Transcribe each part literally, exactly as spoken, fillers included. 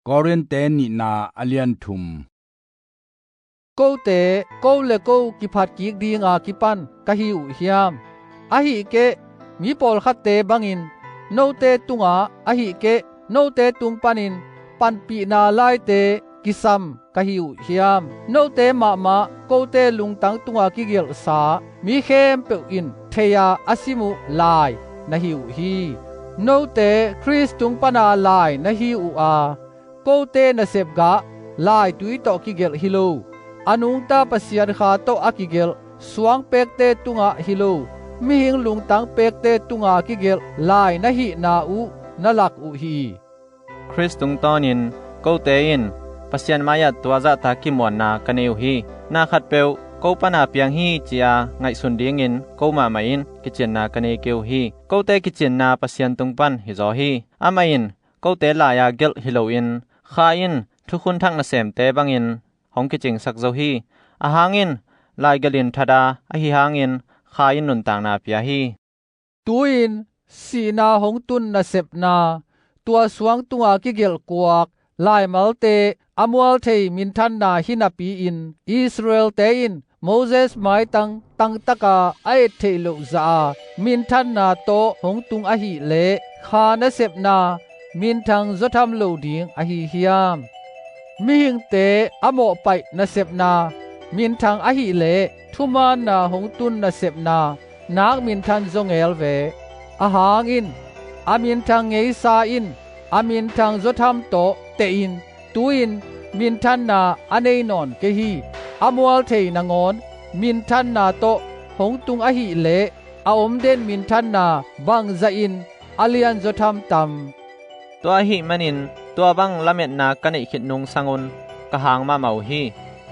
Korin-te nihna a lian thum. Kote ko le ko kiphat kik dinga kipan ka hi uh hiam? Ahih keh, mi pawlkhatte bangin note tungah ahih keh, note tung panin panpihna laite kisam ka hi uh hiam? Note mahmah kote lungtang tunga kigelhsa mi khempeuh in thei-a a sim uh lai na hi uh hi. Note Khrist tung pana lai na hi uh a, kote nasep gah laitui tawh kigelh hi lo, a nungta Pasian Kha tawh a kigelh suangpekte tungah hi lo, mihing lungtang pekte tunga kigelh lai na hihna uh na lak uh hi. Khrist tungtawnin kote in Pasian mai-ah tua zahta kimuanna ka nei uh hi. Na khatpeuh ko pana piang hi ci-a ngaihsun dingin ko mahmah in kicinna ka nei kei uh hi. Kote kicinna Pasian tung pan hizaw hi. Amah in kote lai-a gelh hi loin, Kha in thukhun thak nasemte bangin hong kicingsak zo hi. Ahang in laigelhin that a, ahi hangin Kha in nuntakna pia hi. Tu-in sihna hong tun nasepna, tua suang tunga kigelh kuak laimalte a mual thei minthanna hi napi-in, Israel-te in Moses maitang tangtaka a et theih loh zah a minthanna tawh hong tung ahih leh, Kha nasepna minthang zawtham lo ding ahi hiam? Mihingte a mawhpaih nasepna minthang ahih leh, thumaanna hong tun nasepna nak minthan zaw ngel ve. Ahang in a minthang ngeisa in a minthang zawtham tawh tehin, tu-in minthanna a nei nawn kei hi. A mual thei nangawn minthanna tawh hong tung ahih leh, a om den minthanna bangzahin a lianzaw tham tam? Tua ahih manin tua bang lametna ka neih khit nung sangun ka hang mahmah uh hi.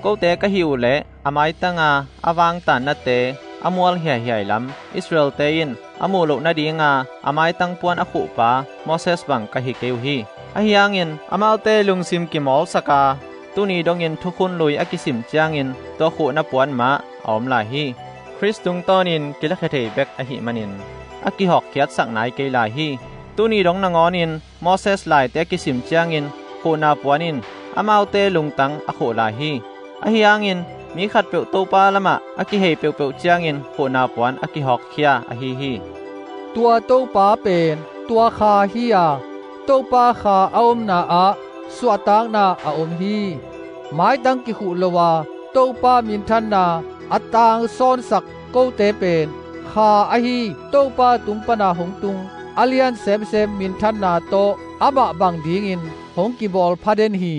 Kote ka hih uh leh a maitanga a vangtannate a mual hiaihiai lam Israel-te in a muh loh nadinga a maitang puan a khuhpa Moses bang ka hi kei uh hi. Ahi hangin amaute lungsim kimawlsaka, tuni dongin thukhun lui a kisim ciangin tua khuhna puan mah a om lai hi. Khrist tungtawnin kilakhia thei bek ahih manin a kihawkkhiatsak nai kei lai hi. Tuni dong nangawnin Moses laite a kisim ciangin khuhna puan in amaute lungtang a khuh lai hi. Ahi hangin mi khatpeuh Topa lamah a kihei peuhpeuh ciangin khuhna puan a kihawkkhia ahi hi. Tua Topa pen tua Kha hi a, Topa Kha a omna ah suahtakna a om hi. Maitang kikhuh lo a Topa minthanna a tangsawnsak kote pen Kha ahi Topa tung pana hong tung a lian semsem minthanna tawh amah bang dingin hong kibawl pha den hi.